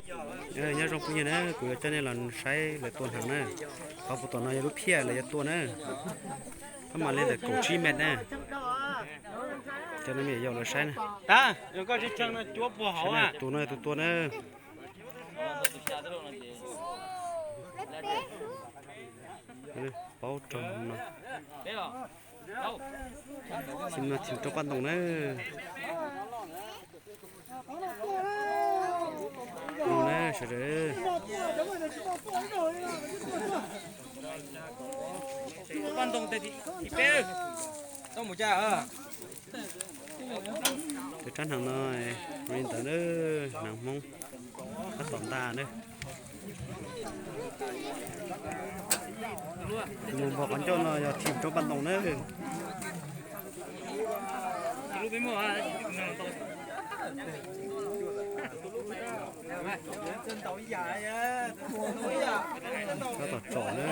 Nyob zoo phooj ywg na, kuv yuav coj nej los saib lawv tua hneev na. Qhov kuv tom no yog lub phiaj lawv yuav tua na. Tab mas li ntawm kaum tsib mev na. Coj nej me nyuam yaus los saib na. Tus no yog tus tua na. Paub rau no. Thim no thim roob paj ntoos na. No na sawv daws. Tus rab hneev no li ntawd na, hneev Hmoob tab tom ntag na. Tus mus npog qhov ncauj no yog thim roob paj ntoos na. Tab tom tsom na.